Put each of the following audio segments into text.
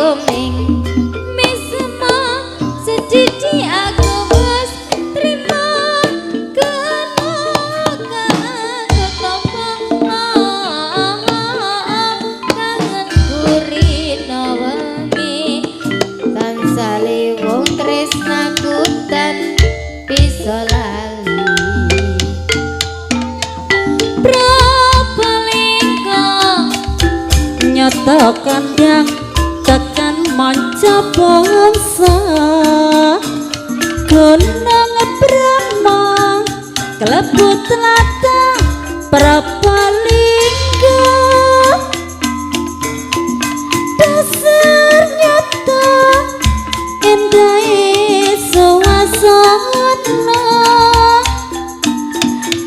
Guming misma sedidi aku wis trima kena aku tompo kangen kurino wengi tansah wong tresnaku tan bisa lali. Probolinggo Nyata kandang tekan manca bangsa, Gunung Brahma klebu tlatah Probolinggo. Dasar nyata endahe suasana,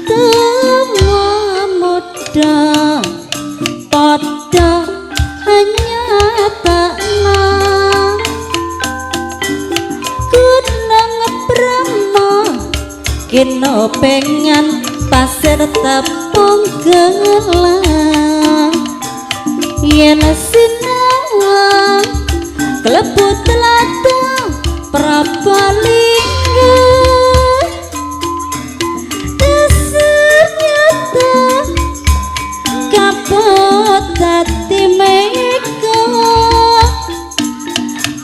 tua muda padha nyatakna. Gunung Brahma kino pengen pasir tepung gelang, yen sinawang klebu tlatah Probolinggo. Dasar nyata kapot dadi mega,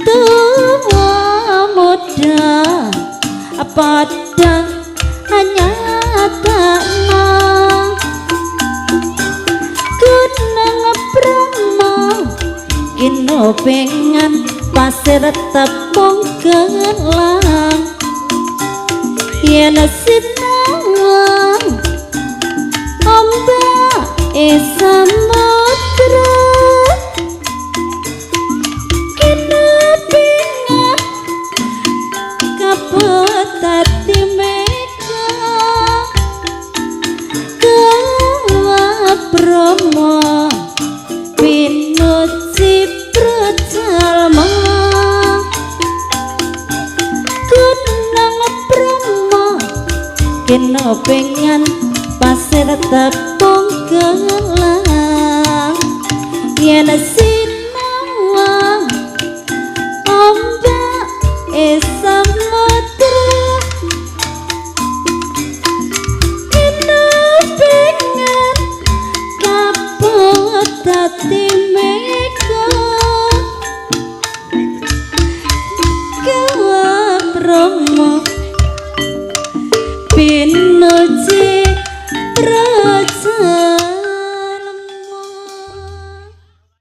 tua muda padha nyatakna. Gunung Brahma kino pengen pasir tepung gelang, yen sinawang ombak samudra kino pengen kapot dadi mega. Kawa Brahma pinuji prajalma, Gunung Brahma kena pengen pasir tepung gelang, yen sinawang ombak samudra kena pengen kapot dadi mega. Kawa Brahma pinuji.